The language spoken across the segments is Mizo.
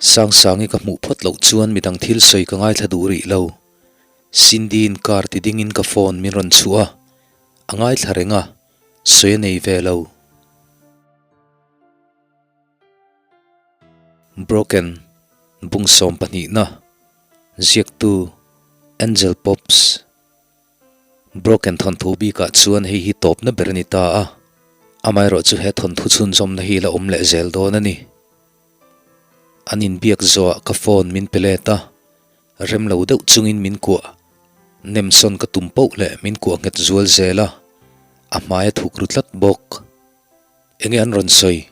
Sangsangi ka hmuh phawt loh chuan midang thil sawi ka ngaithla duh rih lo. Cindy-in car ti dingin ka phone min rawn chhuah a, a ngaithla reng a, sawi a nei ve lo. Broken, Bung sawmpahnihna, Ziaktu, Angel Pops. Broken thawnthu bikah chuan hei hi tawpna ber a ni ta a, amaherawhchu he thawnthu chhunzawmna hi la awm leh zel dawn a ni. An inbiak zawhah ka phone min pe let a, rem lo deuh chungin min kuah. Nemsawn ka tum poh leh min kuah nghet zual zel a, a hmai a thuk ru tlat bawk. Enge an rawn sawi?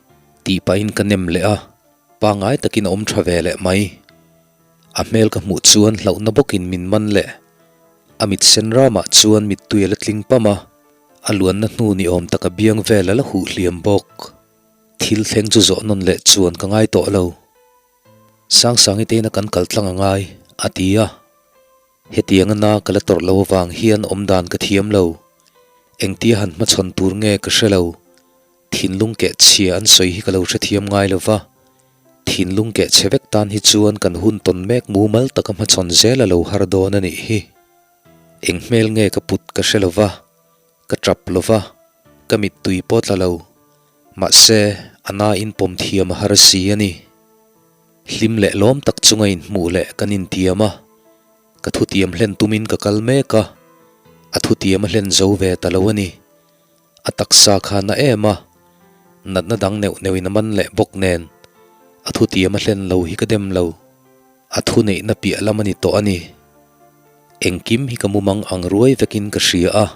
tih pahin ka nem leh a, pangngai takin a awm tha ve leh mai. A hmel ka hmuh chuan hlauhna bawkin min man leh. A mit sen ramah chuan mittui a la tling pam a, a luanna hnu ni awm taka biang vel a la huh hliam bawk. Thil thleng chu zawh nawn leh chuan ka ngai tawh lo. Sangsangi teina kan kal tlang a ngai, a ti a. Hetianga na ka la tawrh lo avang hian awmdan ka thiam lo. Engtia han hmachhawn tur nge ka hre lo. Thinlung keh chhia an sawi hi ka lo hrethiam ngai lo va. Thinlung keh chhe vek tan hi chuan kan hun tawn mek mumal taka hmachhawn zel a lo har dawn a nih hi. Eng hmel nge ka put ka hre lo va. Ka tap lo va, ka mittui pawh tla lo. Mahse, a na in pawm thiam a har si a ni. Hlim leh lawm tak chunga inhmuh leh kan intiam a, ka thutiam hlen tumin ka kal mek a, a thutiam a hlen zo ve ta lo a ni. A taksa kha na em a, natna dang neuh neuhin a man leh bawk nen, a thutiam a hlen lo hi ka dem lo. A thuneihna piah lam a ni tawh a ni. Engkim hi ka mumang ang ruai vekin ka hria a,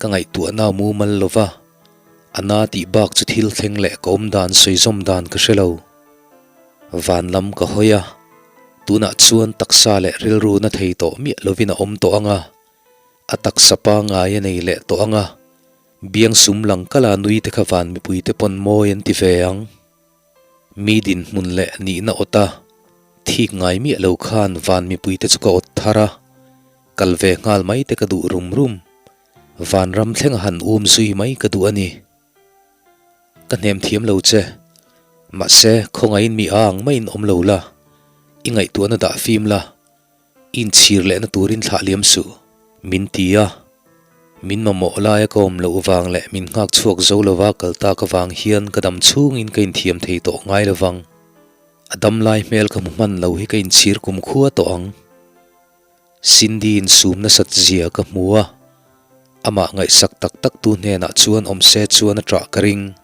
ka ngaihtuahna a mumal lo va, a na tih bak chu thil thleng leh ka awm dan sawi zawm dan ka hre lo. Van lam ka hawi a, tunah chuan taksa leh rilru na thei tawh miah lovin a awm tawh ang a, a taksa pangngai a nei leh tawh ang a, biang sum lang kala nui te kha van mipuite pawn mawi an ti ve ang. Mi dinhmun leh nihna awt a, thik ngai miah lo khan van mipuite chu ka awt thar a, kal ve nghal mai te ka duh rum rum. Vanram thlenga han um zui mai ka duh a ni. Ka hnem thiam lo che. Mahse, khawngaihin mi a ang maiin awm lo la, i ngaihtuahna dah fim la. Inchhir lehna turin thlah liam suh, min ti a. Min mamawh laia ka awm loh vang leh min nghak chhuak zo lova kal tak avang hian ka dam chhungin ka inthiam thei tawh ngai lovang. A dam lai hmel ka hmu hman lo hi ka inchhir kum khua tawh ang. Cindy insum nasat zia ka hmu a, amah ngaihsak tak tak tu hnenah chuan awm se chuan a ṭah ka ring.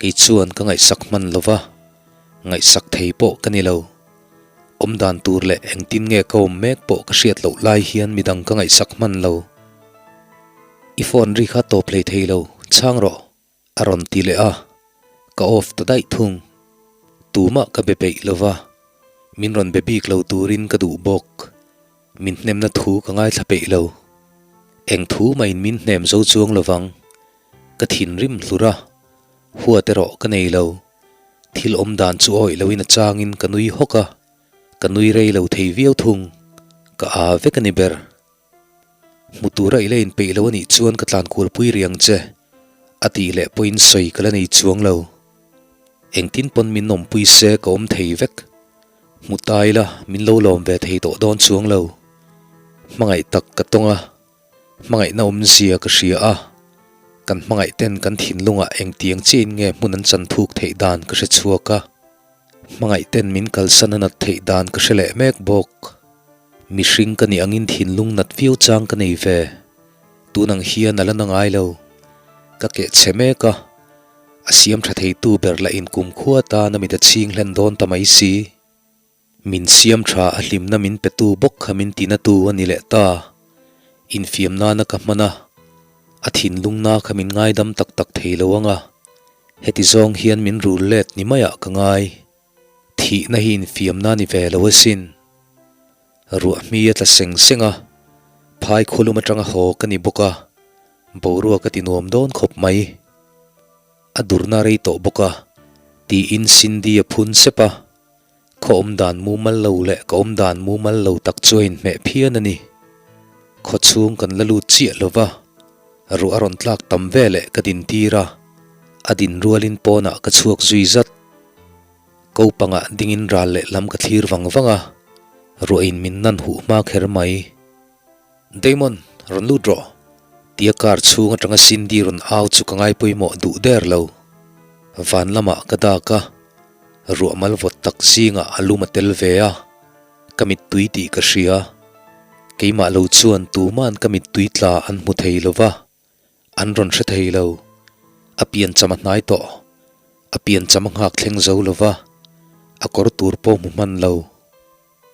Kei chuan ka ngaihsak hman lova, ngaihsak thei pawh ka ni lo. Awm dan tur leh engtin nge ka awm mek pawh ka hriat loh lai hian midang ka ngaihsak hman lo. I phone ri kha tawp hlei thei lo, chhang rawh, a rawn ti leh a, ka off ta daih thung. Tumah ka be peih lo va, min rawn be bik lo turin ka duh bawk. Min hnemna thu ka ngaithla peih lo. Eng thu mahin min hnem zo chuang lo vang. Ka thinrim hlur a, huat erawh ka nei lo. Thil awm dan chu awih loin a changin ka nui hawk a, ka nui rei lo thei viau thung. Ka aa vek a ni ber. Hmu tura i la inpeih lo a nih chuan ka tlan kualpui rih ang che, a tih leh pawhin sawi ka la nei chuang lo. Engtin pawn min awmpui se ka awm thei vek. Hmu ta ila min lo lawm ve thei tawh dawn chuang lo. Hmangaih tak ka tawng a. Hmangaihna awmzia ka hria a, kan hmangaih ten kan thinlungah engtiang chiahin nge hmun an chan thuk theih dan ka hre chhuak a, hmangaih ten min kalsan a nat theih dan ka hre leh mek bawk. Mihring ka nih angin thinlung nat viau chang ka nei ve, tun ang hian a la na ngai lo. Ka keh chhe mek a, a siam tha theitu ber lah inkumkhua tan a mit a chhing hlen dawn ta mai si. Min siam tha a hlimna min petu bawk kha min tina tu a ni leh ta. Infiam nana ka hman a, a thinlungna kha min ngaidam tak tak thei lo ang a, heti zawng hian min rul let ni maiah ka ngai. Thihna hi infiamna ni ve lo asin. Ruah hmi a tla seng seng a, phai khawlum atanga haw ka ni bawk a, boruak a ti nuam dawn khawp mai. A durna rei tawh bawk a, tiin Cindy a phun sep a. Khaw awm dan mumal lo leh ka awm dan mumal lo tak chu a inhmeh phian a ni. Khaw chhung kan la lut chiah lo va, ruah a rawn tlak tam ve leh ka din tir a, a din rualin pawnah ka chhuak zui zat. Ko pangah dingin ral lehlam ka thlir vang vang a, ruahin min nan huh hma kher mai. Damon, rawn lut rawh! Tia car chhung atanga Cindy rawn au chu ka ngai pawimawh duh der lo. Van lamah ka dak a, ruah mal vawt tak zingah a lum a tel ve a, ka mittui tih ka hria. Keimah lo chuan tuman ka mittui tla an hmu thei lo va. An rawn hre thei lo. A piancham a hnai tawh. A piancham a nghak thleng zo lo va, a kawr tur pawh hmu hman lo.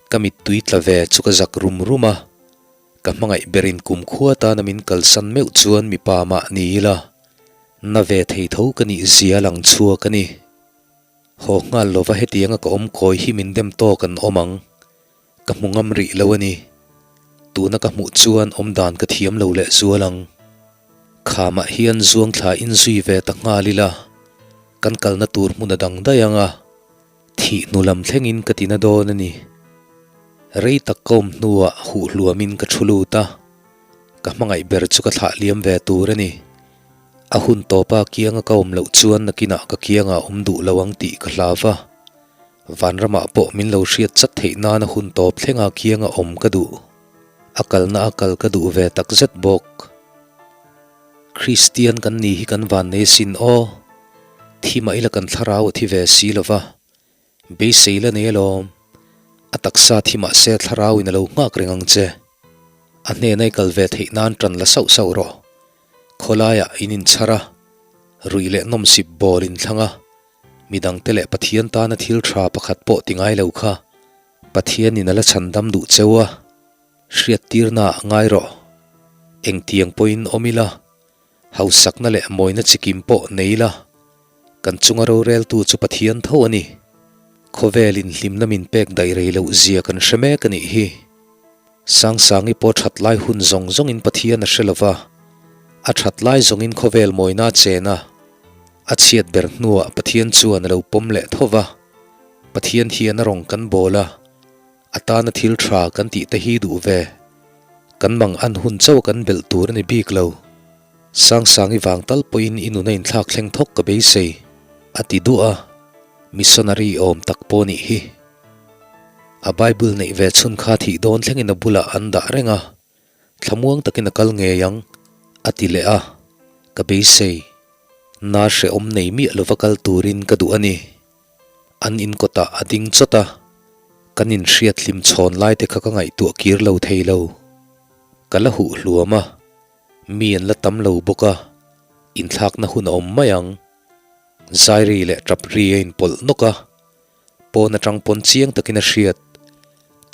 Ka mittui tla ve chu ka zak rum rum a, ka hmangaih berin kumkhua tana min kalsan meuh chuan mipa mah ni ila, na ve thei tho ka nih zia lang chhuak a ni. Haw nghal lova hetianga ka awm kawi hi min dem tawk an awm ang. Ka hmu ngam rih lo a ni. Tuna ka hmuh chuan awmdan ka thiam lo leh zual ang. Khamah hian zuang thla in zui ve ta nghal ila, kan kalna tur hmun a dang daih ang a, thih hnu lam thlengin ka tina dawn a ni. Rei tak ka awm hnuah huh hluamin ka thu lut a, ka hmangaih ber chu ka thlah liam ve tur a ni. A hun tawpa kianga ka awm loh chuan nakinah ka kiangah awm duh lo ang tih ka hlau va. Vanramah pawh min lo hriat chat theih nana hun tawp thlenga kianga awm ka duh. A kalna a kal ka duh ve tak zet bawk. Kristian kan ni hi kan vannei sin aw. Thi mah ila kan thlarau a thi ve si lo va. Beisei la nei alawm. A taksa thi mah se thlarau in a lo nghak reng ang che. A hnena i kal ve theih nan tan la sauh sauh rawh. Khawlaiah in inchhar a, ruih leh nawmsip bawl in thlang a. Midangte leh Pathian tana thil tha pakhat pawh ti ngai lo kha Pathianin a la chhandam duh cheu a, hriattirna ah ngai rawh. Engtiang pawhin awm ila, hausakna leh mawina chikim pawh nei ila, kan chunga roreltu chu Pathian tho a ni. Khawvelin hlimna min pek daih rei loh zia kan hre mek a nih hi. Sangsangi pawh that lai hun zawng zawngin Pathian a hre lo va, a that lai zawngin khawvel mawina a chen a, a chhiat ber hnuah Pathian chuan a lo pawm leh tho va. Pathian hian a rawng kan bawl a, a tana thil tha kan tih te hi duh ve. Kan mang an hun chauh kan belh tur a ni bik lo. Sangsangi vang tal pawhin i nun a inthlak thleng thawk ka beisei, a ti duah a, missionary awm tak pawh nih hi. A Bible neih ve chhun kha thih dawn thlengin a bulah an dah reng a, thlamuang takin a kal ngei ang, a ti leh a, ka beisei. Na hrehawm nei miah lova kal turin ka duh a ni. An in kawtah a ding chawt a, kan inhriat hlim chhawn lai te kha ka ngaihtuah kir lo thei lo. Ka la huh hluam a, mi an la tam lo bawk a, inthlakna hun a awm mai ang. Zairi leh tap ri a inpawlh nawk a. Pawn atang pawn chiang takin a hriat.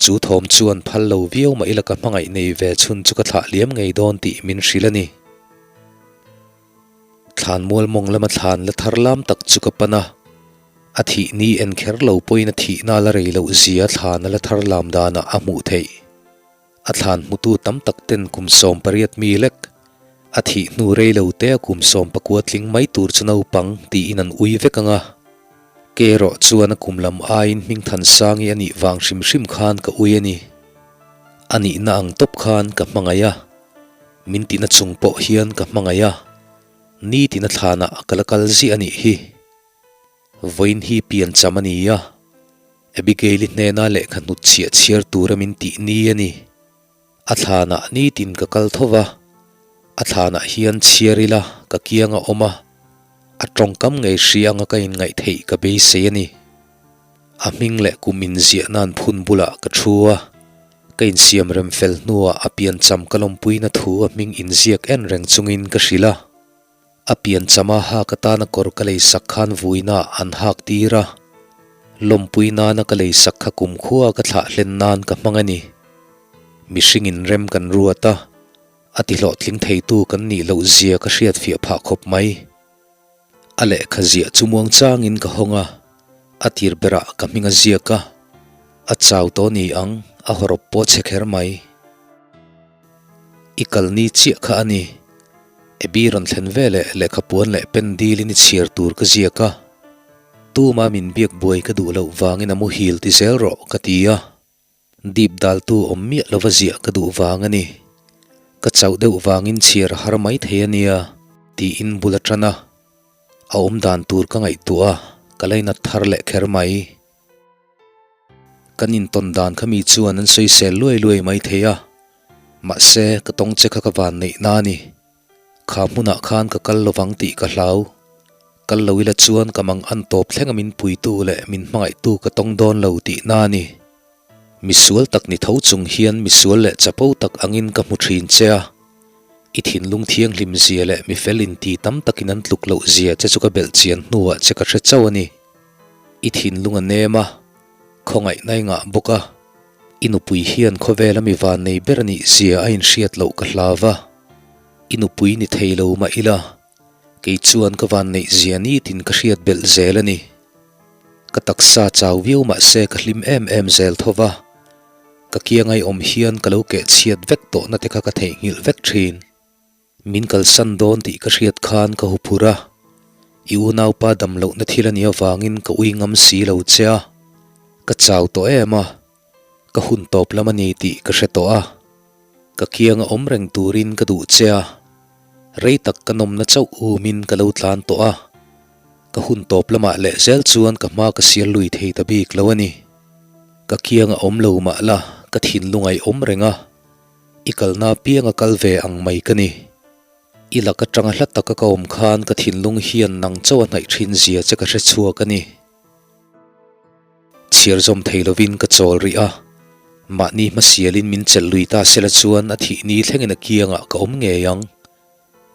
Chu thawm chuan phal lo viau mah ila ka hmangaih nei ve chhun chu ka thlah liam ngei dawn tih min hrilh a ni. Thlan mual mawng lama thlan la thar lam tak chu ka pan a, a thih ni en kher lo pawhin a thihna la rei loh zia thlan a la thar lam danah a hmuh theih. A thlan hmutu tam tak ten kum 18 mi lek, a thih hnu rei lo te a kum 19 tling mai tur chu naupang tiin an ui vek ang a. Ke erawh chuan a kum lam aiin Hmingthansangi a nih vang hrim hrim khan ka ui a ni. A nihna ang tawp khan ka hmangaih a, min tina chung pawh hian ka hmangaih a, nitin a thlanah ka la kal ziah a nih hi. Vawiin hi piancham a ni a. Abigail-i hnena lehkha hnut chhiah chhiar tura min tih ni a ni. A thlanah nitin ka kal tho va, a thlanah hian chhiar ila ka kiang a awm a, a tawngkam ngei hria anga ka inngaih theih ka beisei a ni. A hming leh kum inziah nan phun bulah ka thu a, ka insiam rem fel hnuah a piancham ka lawmpuina thu a hming inziak en reng chungin ka hrilh a. A pianchama hak atana kawr ka lei sak khan vuina an hak tir a, lawmpui nana ka lei sak kha kumkhua ka thlah hlen nan ka hmang a ni. Mihring in rem kan ruat a, a ti hlawhtling theitu kan nih loh zia ka hriat fiah phah khawp mai. A lehkha ziah chu muang changin ka hawng a, a tir berah ka hming a ziak a, a chau tawh ni ang, a hawrawp pawh chhe kher mai. I kal ni chiah kha a ni. Abby rawn thlen veleh lehkha puan leh pen dilin i chhiar tur ka ziak a. Tuma min biak buai ka duh loh vangin a muhil ti zel rawh ka ti a. Dip daltu awm miah lova ziah ka duh vang a ni. Ka chauh deuh vangin chhiar a har mai thei a nia tiin bul a tan a. A awm dan tur ka ngaihtuah a, Ka lainat thar leh kher mai. Kan intawn dan kha mi chuan an sawisel luai luai mai thei a, mahse ka tawng che kha ka van neih na a ni. Kha hmunah khan ka kal lovang tih ka hlau. Kal lo ila chuan ka mang an tawp thleng a min puitu leh min hmangaihtu ka tawng dawn lo tih na a ni. Misual tak ni tho chung hian misual leh chapo tak angin ka hmu thin che a. I thinlung thianghlim zia leh mifel inti tam takin an tluk loh zia che chu ka belh chian hnuah che ka hre chauh a ni. I thinlung a nem a, khawngaihna i ngah bawk a, i nupui hian khawvela mi van nei ber a nih zia a inhriat loh ka hlau va. I nupui ni thei lo mah ila, kei chuan ka van neih zia nitin ka hriat belh zel a ni. Ka taksa chau viau mah se ka hlim em em zel tho va, ka kiangai awm hian ka lo keh chhiat vek tawhna te kha ka theihnghilh vek thin. Min kalsan dawn tih ka hriat khan ka huphur a, i unaupa dam lohna thil a nih avangin ka ui ngam si lo che a, ka chau tawh em a, ka hun tawp lam a ni tih ka hre tawh a, ka kianga awm reng turin ka duh che a, rei tak ka nawmna chauh umin ka lo tlan tawh a, ka hun tawp lamah leh zel chuan ka hma ka sial lui thei ta bik lo a ni. Ka kianga awm lo mah la ka thinlung a i awm reng a. I kalna apianga kal ve ang mai ka ni. I lak atanga hla taka ka awm khan ka thinlung hian nang chauh a hnaih thin zia che ka hre chhuak a ni. Chhiar zawm thei lovin ka chawl rih a, mahni hmasialin min chelh lui ta sela chuan a thih ni thlengin a kiangah ka awm ngei ang.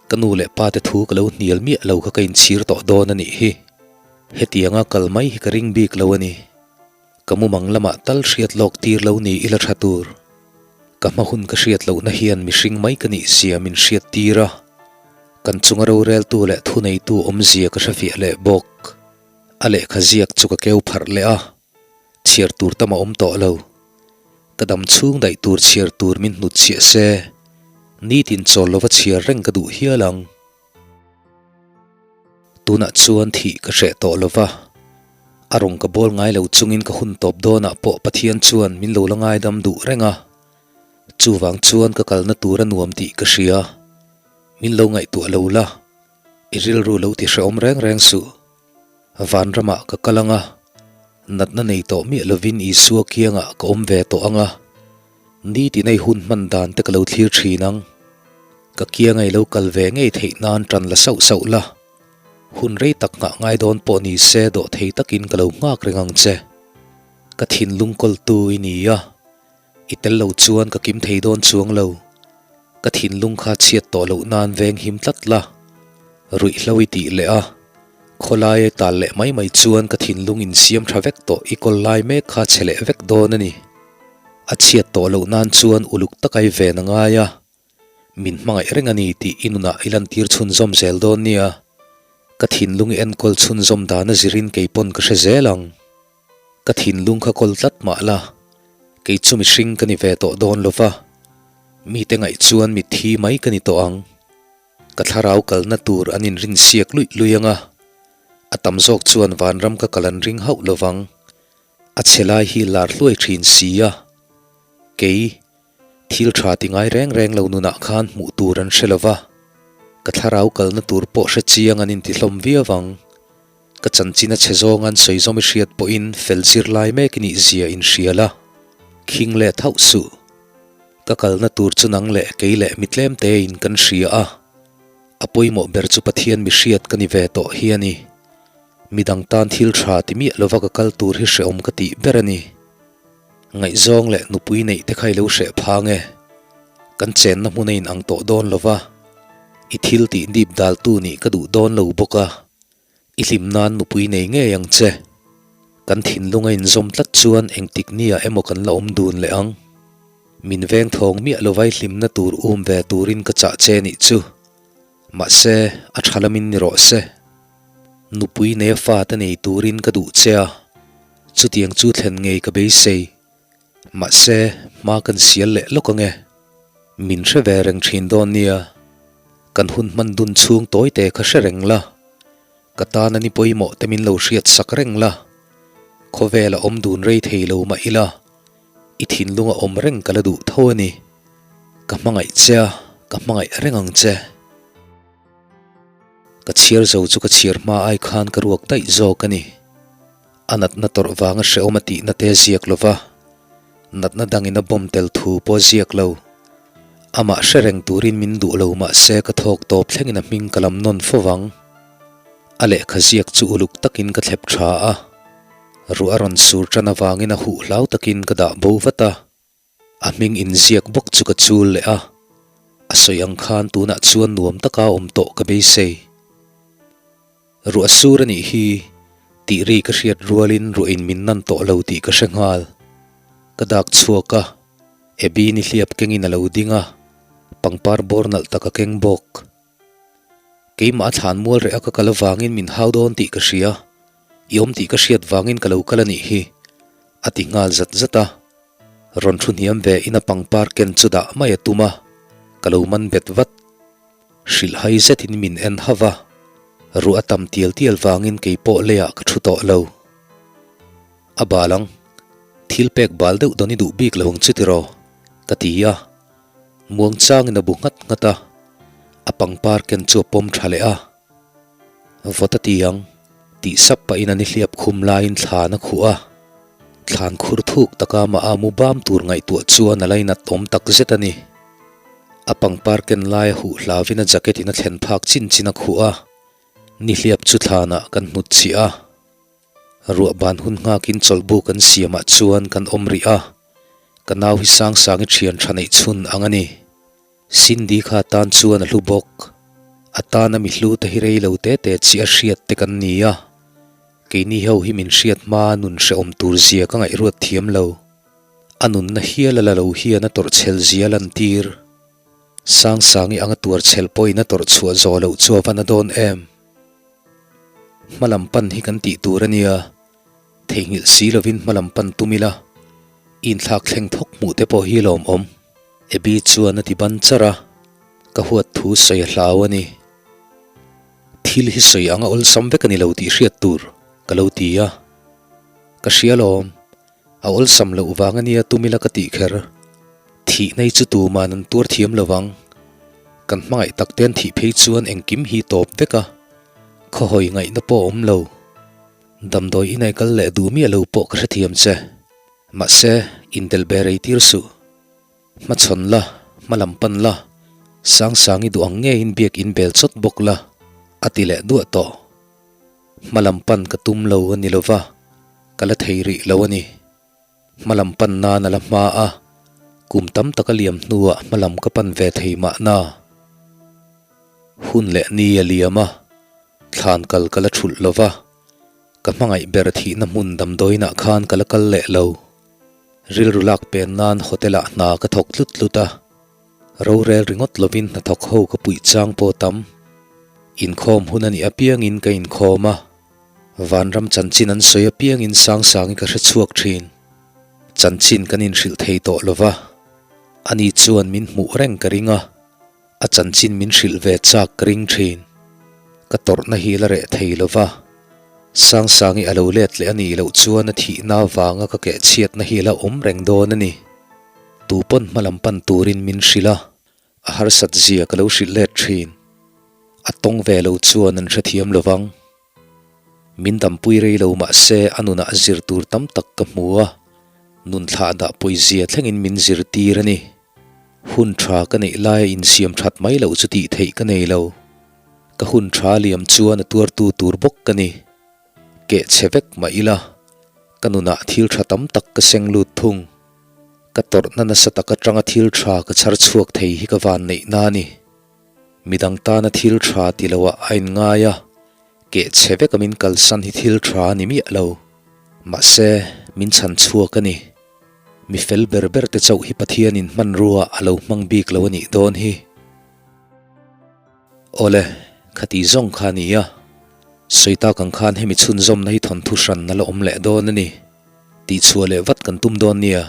Ka nu leh pa te thu ka lo hnial miah lo kha ka inchhir tawh dawn a nih hi. Hetianga kal mai hi ka ring bik lo a ni. Ka mumang lamah tal hriat lawk tir lo ni ila tha tur. Ka hma hun ka hriat lohna hian mihring mai ka nih zia min hriat tir a, kan chunga roreltu leh thuneitu awmzia ka hrefiah leh bawk. A lehkha ziak chu ka keu pharh leh a, chhiar tur tam a awm tawh lo. Ka dam chhung daih tur chhiar tur min hnut chhiah se, nitin chawl lova chhiar reng ka duh hial ang. Tunah chuan thih ka hreh tawh lo va, a rawng ka bawl ngai lo chungin ka hun tawp dawnah pawh Pathian chuan min lo la ngaidam duh reng a, chuvang chuan ka kalna tur a nuam tih ka hria. Min lo ngaihtuah lo la, i rilru lo ti hrehawm reng reng suh. Vanramah ka kal ang a, natna nei tawh miah lovin Isua kiangah ka awm ve tawh ang a, Nitin ei hun hman dan te ka lo thlir thin ang. Ka kiang ei lo kal ve ngei theih nan tan la sauh sauh la. Hun rei tak nghah ngai dawn pawh ni se dawh thei takin ka lo nghak reng ang che. Ka thinlung kawltu i ni a, i tel lo chuan ka kim thei dawn chuang lo. Ka thinlung kha chhiat tawh loh nan veng him tlat la. Ruihhlo i tih leh a, khawlai ei tal leh mai mai chuan ka thinlung insiam tha vek tawh i kawl lai mek kha chhe leh vek dawn a ni. A chhiat tawh loh nan chuan uluk tak ai ven a ngai a, min hmangaih reng a ni tih i nunah i lantir chhunzawm zel dawn nia. Ka thinlung i enkawl chhunzawm dan a zirin kei pawn ka hre zel ang. Ka thinlung kha kawl tlat mah la, kei chu mihring ka ni ve tawh dawn lo va, mite ngaih chuan mitthi mai ka ni tawh ang. Ka thlarau kalna tur an inrin siak luih luih ang a, a tam zawk chuan vanram ka kal an ring hauh lo vang. A chhe lai hi lar hluai thin si a, kei, thil tha ti ngai reng reng lo nunah khan hmuh tur an hre lo va, ka thlarau kalna tur pawh hre chiang an intihlawm viau ang. Ka chanchin a chhe zawng an sawi zawm i hriat pawhin fel zir lai mek i nih zia inhria la, khing leh thauh suh. Ka kalna tur chu nang leh kei leh mi tlem tein kan hria a, a pawimawh ber chu Pathian mi hriat ka ni ve tawh hi a ni. Midang tan thil tha ti miah lova ka kal tur hi hrehawm ka tih ber a ni. Ngaihzawng leh nupui neih te kha i lo hreh phang e. Kan chenna hmun a in ang tawh dawn lova, i thil tih dip daltu nih ka duh dawn lo bawk a, i hlim nan nupui nei ngei ang che. Kan thinlung a inzawm tlat chuan engtik nia emaw kan la awm dun leh ang. Min veng thawng miah lova i hlimna tur um ve turin ka chah che nih chu. Mahse, a tha lamin ni rawh se. Nupui nei a fate nei turin ka duh che a, chutiang chu thlen ngei ka beisei. Mahse, hma kan sial leh lawk ang e. Min hre ve reng thin dawn nia. Kan hun hman dun chhung tawi te kha hre reng la. Ka tan a ni pawimawh te min lo hriat sak reng la. Khawvel a awm dun rei thei lo mah ila, i thinlung a awm reng ka la duh tho a ni. Ka hmangaih che a, ka hmangaih reng ang che. Ka chhiar zo chu ka chhiar hma ai khan ka ruak daih zawk a ni. A natna tawrh vanga hrehawm a tihna te ziak lo va, natna dangin a bawm tel thu pawh ziak lo. Amah hre reng turin min duh lo mah se ka thawk tawp thlengin a hming ka lam nawn fo vang. A lehkha ziak chu uluk takin ka thlep tha a, ruah a rawn sur tan avangin a huh hlau takin ka dah bo vat a. A hming inziak bawk chu ka chul leh a, a sawi ang khan tunah chuan nuam taka awm tawh ka beisei. Ruah sur a nih hi tih ri ka hriat rualin ruahin min nan tawh lo tih ka hre nghal. Ka dak chhuak a, Abby ni hliap kengin a lo ding a, pangpar bawr nalh tak a keng bawk. Keimah a thlan mual reh a ka kal avangin min hau dawn tih ka hria, i awm tih ka hriat vangin ka lo kal a nih hi, a ti nghal zat zat a. Rawn thu hniam ve in a pangpar ken chu dah mai a tum a, ka lo man bet vat. Hrilh hai zetin min en hauh a, ruah a tam tial tial vangin kei pawh leiah ka thu tawh lo. A bal ang, thil pek bal deuh dawn i duh bik lo ang chu tiraw? ka ti a, muangchangin a bu nghat nghat a, a pangpar ken chu a pawm tha leh a. Vawt a ti ang, tih sap pahin an i hliap khum laiin thlan a khuh a. Thlan khur thuk taka amah a mu bam tur ngaihtuah chuan a lainat awm tak zet a ni. A pangpar ken lai a huh hlavin a jacket in a thlen phak chin chin a khuh a, nihliap chu thlanah kan hnut chhiah a. Ruah ban hun nghakin chawlhbu kan siamah chuan kan awm rih a, ka nau hi Sangsangi thian tha neih chhun ang a ni. Cindy kha tan chuan a hlu bawk. A tana mi hlu te hi rei lo te te chi a hriat te kan ni a. Keini ho hi min hriat hma nun hrehawm tur zia ka ngaihruat thiam lo. A nunna hial a la lo hian a tawrh chhel zia a lantir. Sangsangi anga tuar chhel pawhin a tawrh chhuah zawh loh chu a va na dawn em. Hmalam pan hi kan tih tur a nia. Theihnghilh si lovin hmalam pan tum ila, inthlak thleng thawk hmuh te pawh hi lawmawm. Abby chuan a ti ban char a, ka huat thu sawi a hlau a ni. Thil hi sawi anga awlsam vek a ni lo tih hriat tur ka lo ti a. Ka hria lawm, a awlsam loh vang a nia tum ila ka tih kher. Thih nei chu tuman an tuar thiam lo vang. Kan hmangaih tak te an thih phei chuan engkim hi tawp vek a, khawhawi ngaihna pawh a awm lo. Damdawi inai kal leh duh miah lo pawh ka hrethiam che. Mahse, intel be rei tir suh. Hmachhawn la, hma lam pan la, Sangsangi duh ang ngeiin biak in bel chawt bawk la, a ti leh duah tawh. Hma lam pan ka tum lo a ni lova, ka la thei rih lo a ni. Hma lam pan nan a la hma a, kum tam tak a liam hnuah hma lam ka pan ve thei mahna. Hun leh ni a liam a, thlan kal ka la thulh lova, ka hmangaih ber thihna hmun damdawiinah khan ka la kal leh lo. Rilru lak pen nan hotel ah hna ka thawk tlut tlut a, rorel ringawt lovin hnathawk ho ka puih chang pawh tam. Inkhawm hun a nih apiangin ka inkhawm a, vanram chanchin an sawi apiangin Sangsangi ka hre chhuak thin. Chanchin kan inhrilh thei tawh lova, ani chuan min hmuh reng ka ring a, A chanchin min hrilh ve chak ka ring thin. Ka tawrhna hi la reh thei lo va. Sangsangi a lo let leh a nih loh chuan a thihna avanga ka keh chhiatna hi a la awm reng dawn a ni. Tu pawn hmalam pan turin min hrilh a, a harsat zia ka lo hrilh let thin. A tawng ve lo chuan an hrethiam lo vang. Min dampui rei lo mah se a nunah zir tur tam tak ka hmu a, nun thlah dah pawizia thlengin min zirtir a ni. Hun tha ka neih laia insiam that mai loh chu tih theih ka nei lo. Ka hun tha liam chuan a tuartu tur bawk ka ni. Keh chhe vek mah ila, ka nunah thil tha tam tak ka seng lut thung. Ka tawrhna nasa tak atanga thil tha ka chhar chhuak thei hi ka van neihna a ni. Midang tana thil tha ti loah a inngai a, keh chhe veka min kalsan hi thil tha a ni miah lo. Mahse, min chhan chhuak a ni. Mi fel ber ber te chauh hi Pathianin hmanrua a lo hmang bik lo a nih dawn hi. Awle, khati zawng kha a ni a. Sawi tak ang khan hemi chhunzawmna hi thawnthu hran a la awm leh dawn a ni. Tihchhuah leh vat kan tum dawn nia.